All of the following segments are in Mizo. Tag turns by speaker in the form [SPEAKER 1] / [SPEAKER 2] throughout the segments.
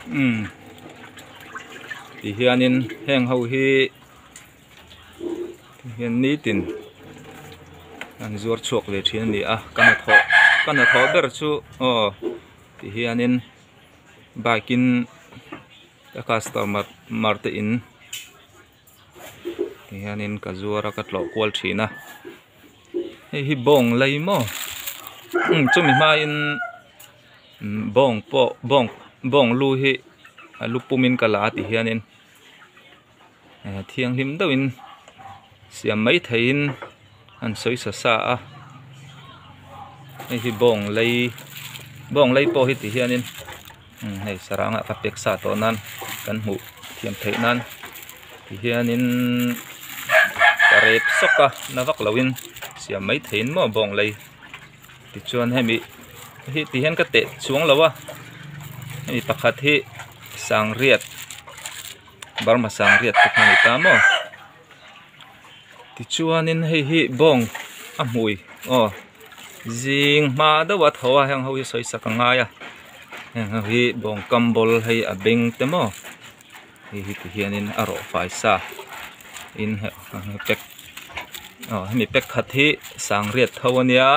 [SPEAKER 1] Umm ti hianin heng ho hi hian nitin an zuar chhuak ve thin a ni a ka hnathawh ka hnathawh ber chu aw ti hianin bike in ka customer mar te in ti hianin ka zuar a ka tlawh kual thin a hei hi bawng lei maw umm chumi hmain bawng pawh bawng bawng lu hi a lu pumin ka la a ti hianin thianghlim deuhin siam mai theihin an sawi sa sa a hei hi bawng lei bawng lei pawh hi ti hianin hei sarang ah ka pek sa tawh nan kan hmuh thiam theih nan ti hianin ka rep sawk a na vak loin siam mai theihin maw bawng lei tichuan hemi hi ti hian ka teh chuang lo a hemi pakhat hi sangriat Burma sangriat te kha a ni ta maw tichuanin hei hi bawng a hmui aw zing hma deuh a tho a heng ho hi sawi sak a ngai a heng ho hi bawng kam bawl hei a beng te maw hei hi ti hianin a rawh fai sa in pack aw hemi pack khat hi sangriat tho a nia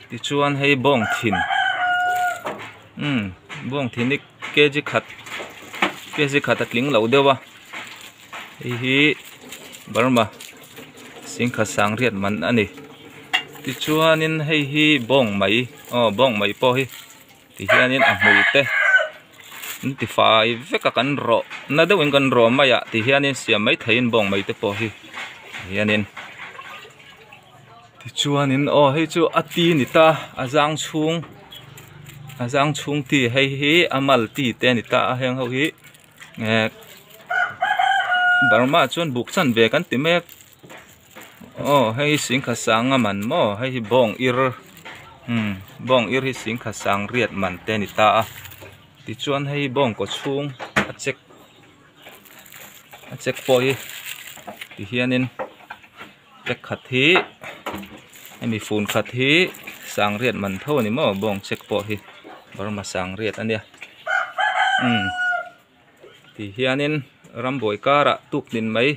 [SPEAKER 1] tichuan hei bawng thin umm bawng thin hi kg khat kg khat a tling lo deuh a hei hi Burma singkhat sangriat man a ni tichuanin hei hi bawng mai aw bawng mai pawh hi tihianin a hmul te an ti fai vek a kan rawh na deuhin kan rawh mai ah tihianin siam mai theihin bawng mai te pawh hi tihianin tichuanin aw hei chu a ti ni ta a zang chhung a zang chhung ti hei hi a mal ti te a ni ta a heng ho hi eh Burma chuan buk chan ve kan ti mek aw hei hi singkhat sang a man maw hei hi bawng ir umm bawng ir hi singkhat sang riat man te a ni ta a tichuan hei bawng kaw chhung a check a check pawh hi tihianin. Check khat hi hemi fun khat hi sangriat man tho a ni maw bawng check pawh hi Burma sangriat a nia umm ti hianin rambuai karah tuktin mai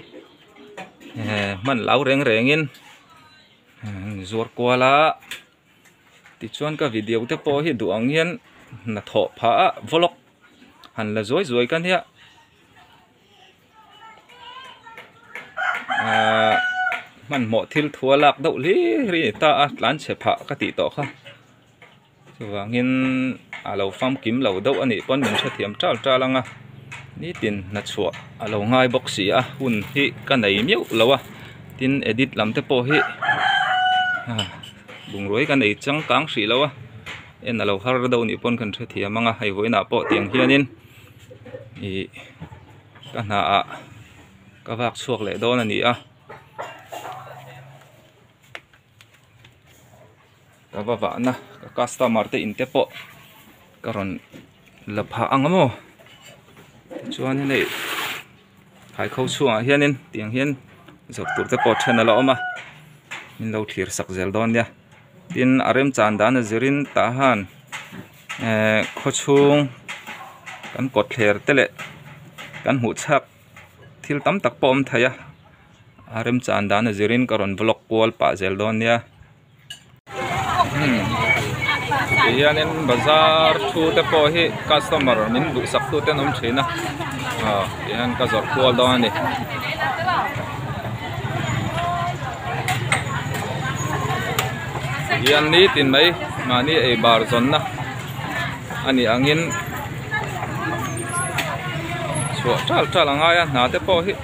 [SPEAKER 1] eh hman lo reng rengin zuar kual a tichuan ka video te pawh hi duh ang hian hnathawh phah a vlog han la zuai zuai ka nia. Ahh hmanhmawh thil thu a lak deuh hlir hi a ni ta a tlan chhe phah ka tih tawh kha chuvangin a lo famkim lo deuh a nih pawn min hrethiam tal tal ang a nitin hna chhuah a lo ngai bawk si a hun hi ka nei miauh lo a tin edit lam te pawh hi ah bungrua hi ka nei changkang hrih lo a en a lo har deuh a nih pawn kan hrethiam ang a hei vawiinah pawh tiang hianin ih ka hna ah ka vak chhuak leh dawn a ni a ka va vahna ka customer te in te pawh ka rawn la phah ang a maw tichuan hei thaikho chhungah hianin tiang hian zawrh tur te pawh then a la awm a min lo thlir sak zel dawn nia tin a remchan dan a zirin tah han ehh khawchhung kan kawtthler te leh kan hmuh chhak thil tam tak pawh a awm thei a a remchan dan a zirin ka rawn vlog kual pah zel dawn nia umm ti hianin bazar thu te pawh hi customer min duhsak tu te an awm thin a aw ti hian ka zawrh kual dawn a ni. Hian nitin mai mahni ei bar zawnna a nih angin chhuah tal tal a ngai a hna te pawh hi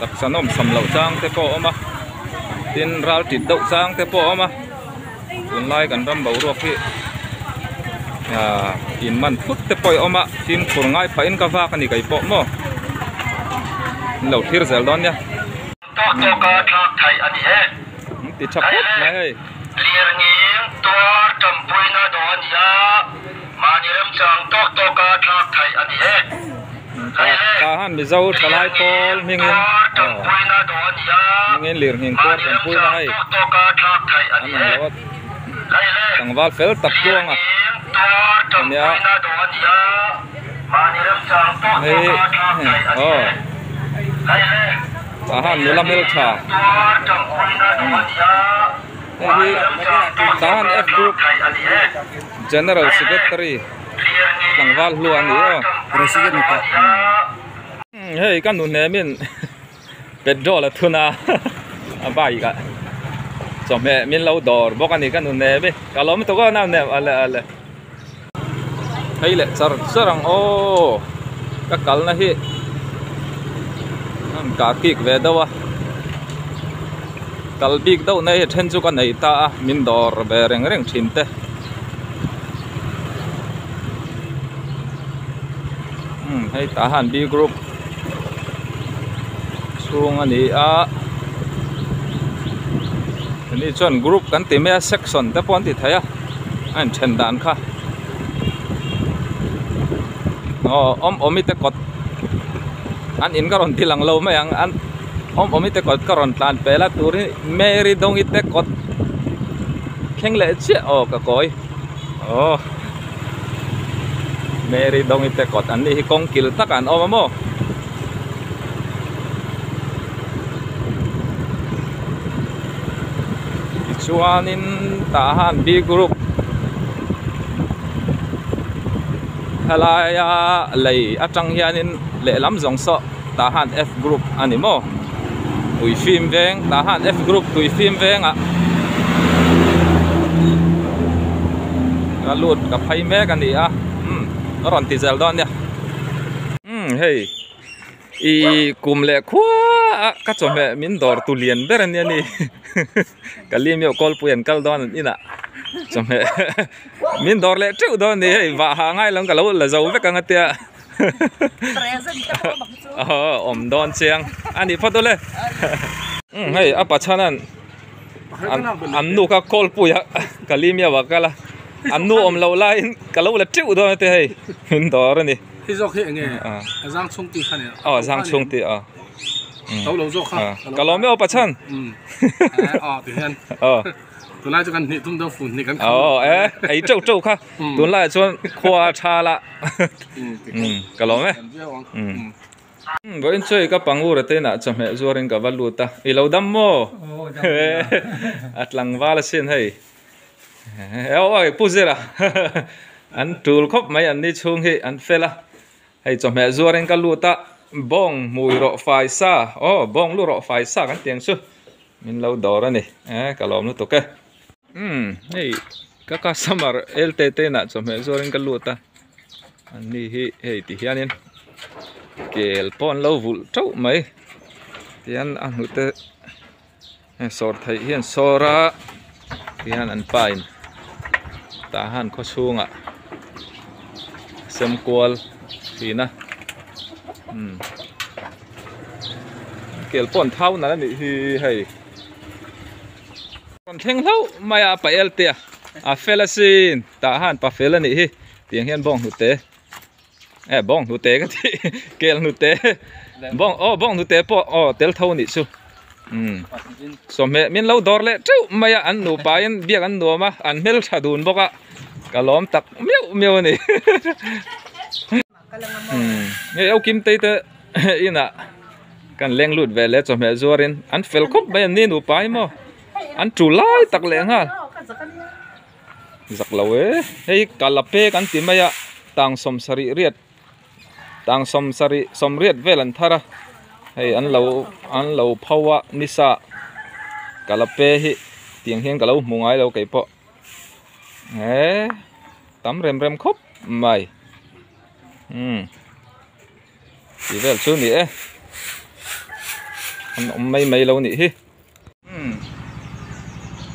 [SPEAKER 1] taksa nawm sam loh chang te pawh a awm a tin ral tit deuh chang te pawh a awm a tunlai kan ram boruak hi ah in man thut te pawh a awm a fimkhur ngai phahin ka vak a ni kei pawh maw in lo thlir zel dawn nia.
[SPEAKER 2] Tawk tawka thlak theih a ni e.
[SPEAKER 1] An ti tha khawp mai hei.
[SPEAKER 2] Lirnging tuar tanpuina dawh a ni a, mahni remchang tawk tawka thlak theih a ni e. Hei le.
[SPEAKER 1] Tah han Mizo thalai pawl hmingin
[SPEAKER 2] Tuar tanpuina dawh a ni a,
[SPEAKER 1] hmingin lirnging tuar
[SPEAKER 2] mahni
[SPEAKER 1] tanpuina
[SPEAKER 2] remchang
[SPEAKER 1] hei.
[SPEAKER 2] tawk tawka thlak theih a
[SPEAKER 1] An
[SPEAKER 2] ni
[SPEAKER 1] awm
[SPEAKER 2] e.
[SPEAKER 1] lo a
[SPEAKER 2] Hei le.
[SPEAKER 1] tlangval fel tak tluanga
[SPEAKER 2] Lirnging tuar
[SPEAKER 1] ania.
[SPEAKER 2] tanpuina dawh a ni a.
[SPEAKER 1] Hei aw tah han nula hmeltha hei hi tah han F group general secretary tlangval hlu a ni aw. Hei ka nu hnemin petrol a thun a a bike ah chawhmeh min lo dawr bawk a ni ka nu hnem i ka lawm tuk aw nau hnem ale ale hei leh char char ang aw ka kalna hi an kah kik ve deuh a kal bik deuh na hi a then chu ka nei ta a min dawr ve reng reng thin te. Hei tah hian B group chhung a ni a ni chuan group kan ti mai a section te pawh an ti thei a a inthen dan kha aw awm awmi te kawt an in ka rawn ti lang lo mai ang an awm awmi te kawt ka rawn tlan pel a tur hi Mary Dawngi te kawt thleng leh chiah aw ka kawi aw. Mary Dawngi te kawt an nih hi kawng kil takah an awm a maw tichuanin tah han B group helaia lei atang hianin lehlam zawng saw tah han F group a ni maw tui fim veng tah han F group tui fim vengah ka lut ka phei mek a ni a umm a rawn ti zel dawn nia umm hei ih kum leh khua a ka chawhmeh min dawr tu lian ber a nia ni ka lim ioh kawlpui an kal dawn an inah chawhmeh min dawr leh teuh dawn a ni hei vah ha ngai lo ka lo la zo vek ang a tia. Awm dawn chiang a nih phawt ule hei a pachhanan an nu kha call pui a ka lim ioh a kal a an nu awm loh laiin ka lo la teuh dawn a ti hei min dawr a ni
[SPEAKER 3] hei zawk hi enge a zang chhung tih kha ni
[SPEAKER 1] aw zang chhung tih aw
[SPEAKER 3] to lo zawk kha
[SPEAKER 1] ka lawm ioh pachhan
[SPEAKER 3] aw ti hian
[SPEAKER 1] aw
[SPEAKER 3] Tunlai chu kan hnih tum deuh fun hnih kan kham.
[SPEAKER 1] Aw e, ei teuh teuh kha. Tunlai chuan khua tha la. Ka lawm e. Vawiin chu hei ka pangur ate inah chawhmeh zuarin ka va lut a. I lo dam maw? A tlangval asin hei. Aw aw Pu Zira. An tul khawp mai an ni chhung hi an fel a. Hei chawhmeh zuarin ka lut a. Bawng hmui rawh fai sa. Aw bawng lu rawh fai sa kan tiang chu. Min lo dawr a ni e ka lawm lutuk e. Umm hei ka customer LTT nah chawhmeh zuarin ka lut a an ni hi hei ti hianin kel pawh an lo vulh teuh mai tihian a hnute sawr theih hi an sawr a tihian an pa in tah han khaw chhungah sem kual thin a umm. Kel pawh an thau nalh a nih hi hei. Rawn thleng hlauh mai a pa el te a a fel asin tah han pa fel a nih hi tiang hian bawng hnute eh bawng hnute ka tih kel hnute bawng aw bawng hnute pawh aw tel tho a nih chu umm sawhmeh min lo dawr leh teuh mai a an nupa in biak an nuam a an hmeltha dun bawk a ka lawm tak miauh miauh a ni. Hei au kim tei te inah kan leng lut ve leh chawhmeh zuarin an fel khawp mai an ni nupa hi maw an tul lai tak leh nghal zak lo e hei kalape kan ti mai a tang sawm sarih riat tang sawm sarih sawm riat vel an thar a hei an lo an lo pho a nisa kalape hi tiang hian ka lo hmu ngai lo keipawh. Eee tam rem rem khawp mai umm tih vel chu ni e an awm mai mai lo nih hi umm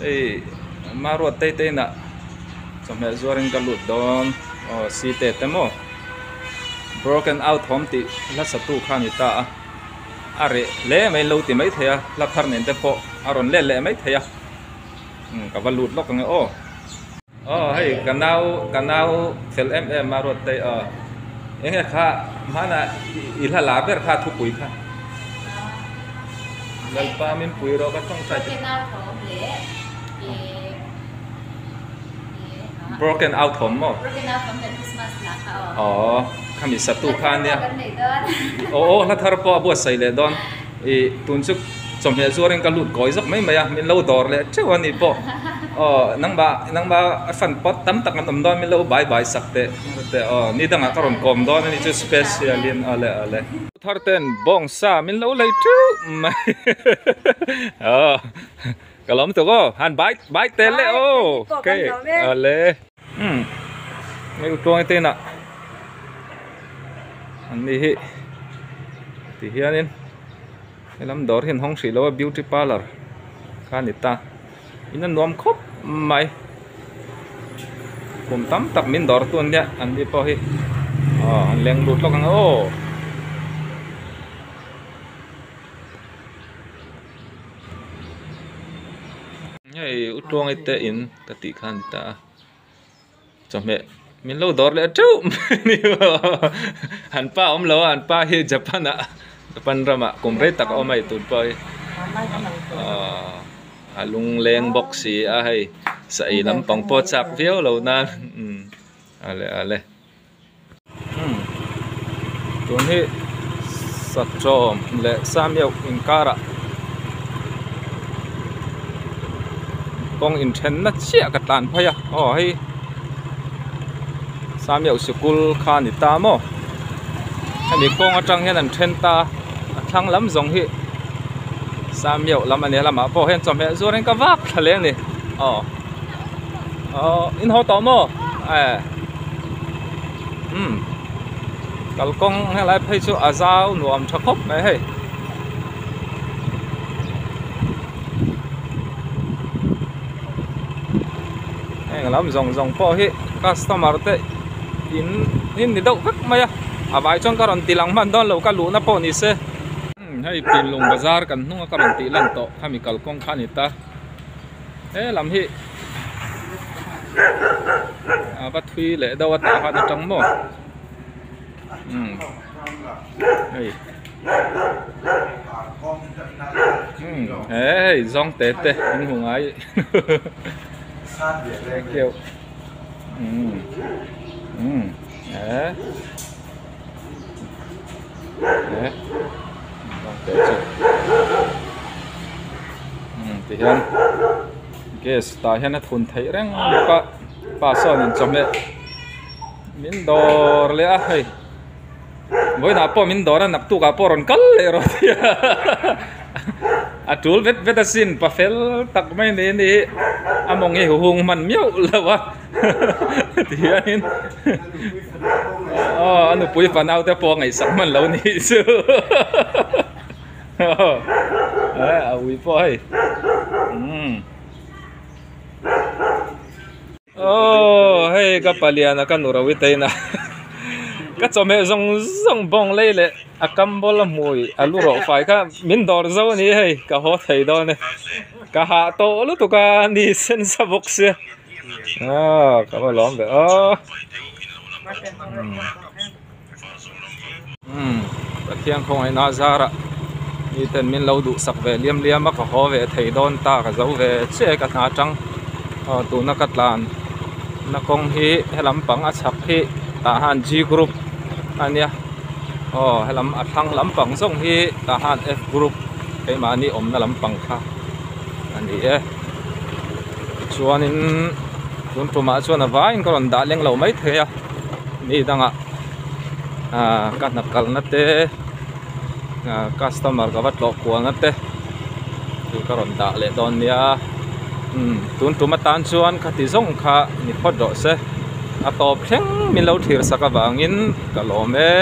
[SPEAKER 1] hei maruat te te inah chawhmeh zuarin ka lut dawn aw site te maw broken out home tih hla satu kha a ni ta a a reh hle mai lo ti maithei a hla thar nen te pawh a rawn let leh maithei a. Ka va lut lawk ang e aw. Aw hei ka nau ka nau fel em em a ruat daih aw. Enge kha hmana i hla la ber kha thupui kha. Lalpa min pui rawh ka tawngtai te. Broken out home maw?
[SPEAKER 4] Broken out home leh Christmas la kha
[SPEAKER 1] aw. Aw. Khami satu kha ania. Aw aw hla thar pawh a buatsaih leh dawn. Ih tun chu chawhmeh zuarin ka lut kawi zawk mai mai a, min lo dawr leh teuh a ni pawh. Aw nangmah nangmah a fan pawt tam tak an awm dawn min lo bai bai sak teh teh aw ni dangah ka rawn kawm dawn a ni chu special in awle awle. Thar ten bawngsa min lo lei teuh mai aw ka lawm tuk aw han bai bai tel leh aw okay awle. Umm hei utluangi te inah an ni hi ti hianin helam dawr hi an hawng hrih lo a beauty parlour kha a ni ta in a nuam khawp mai kum tam tak min dawr tu an nia an ni pawh hi aw an leng lut lawk ang aw. Hei utluangi te in ka tih kha a ni ta a chawhmeh min lo dawr leh teuh mai a ni an pa awm lo a an pa hi Japan ah Japan ramah kum rei tak a awm a ei tur pawh hi ahh a lungleng bawk si a hei sa ei lampang pawh a chak viau lo nan umm ale ale. Tun hi Satrawm leh Samiau inkarah kawng inthenna chiah ka tlan phei a aw hei Samiau sikul kha a ni ta maw hemi kawng atang hian an then ta a thlang lam zawng hi Samiau lam a nia lamah pawh hian chawhmeh zuarin ka vak thla leh a ni aw. Aw in haw tawh maw eh umm kalkawng helai phei chu a zau nuam tha khawp mai hei heng lam zawng zawng pawh hi customer te in in ni deuh vek mai a a vai chuan ka rawn ti lang hman dawn lo ka luhna pawh ni se hei pinlung bazar kan hnung a ka rawn tih lan tawh khami kalkawng kha a ni ta. He lam hi a va thui leh deuh a tah han atang maw umm hei umm he hei zawng te te in hmu ngai keuh umm umm he he zawng te chu. Ti hian gas tah hian a thun theih reng bawk a pa sawn in chawhmeh min dawr leh a hei vawiinah pawh min dawr a naktuk ah pawh rawn kal leh rawh ti a a tul vet vet asin pa fel tak mai ni ni hi a mawng hi huhung hman miauh lo a ti hianin aw a nupui fanau te pawh a ngaihsak hman lo nih chu. A ui pawh hei aw hei ka paliana ka nu ro i tein a ka chawhmeh zawng zawng bawng lei leh a kam bawla hmui a lu rawh fai kha min dawr zo a ni hei ka haw thei dawn e ka hah tawh lutuk a ni sen sa bawk sia aw ka va lawm ve aw. Umm Pathian khawngaihna zarah miten min lo duhsak ve liam liam a ka haw ve thei dawn ta ka zo ve chiah e ka hna atang aw tuna ka tlan na kawng hi helam pang a chhak hi tah han G group a nia aw helam a thlang lampang zawng hi tah han F group keimahni awmna lampang kha a ni e tichuanin tun tumah chuan a vaiin ka rawn dah leng lo maithei a. Mi dangah ah ka hna kalna te ah customer ka va tlawh kualna te chu ka rawn dah leh dawn nia umm tun tum atan chuan khati zawng kha ni phawt rawh se a tawp thleng min lo thlir sak avangin ka lawm e.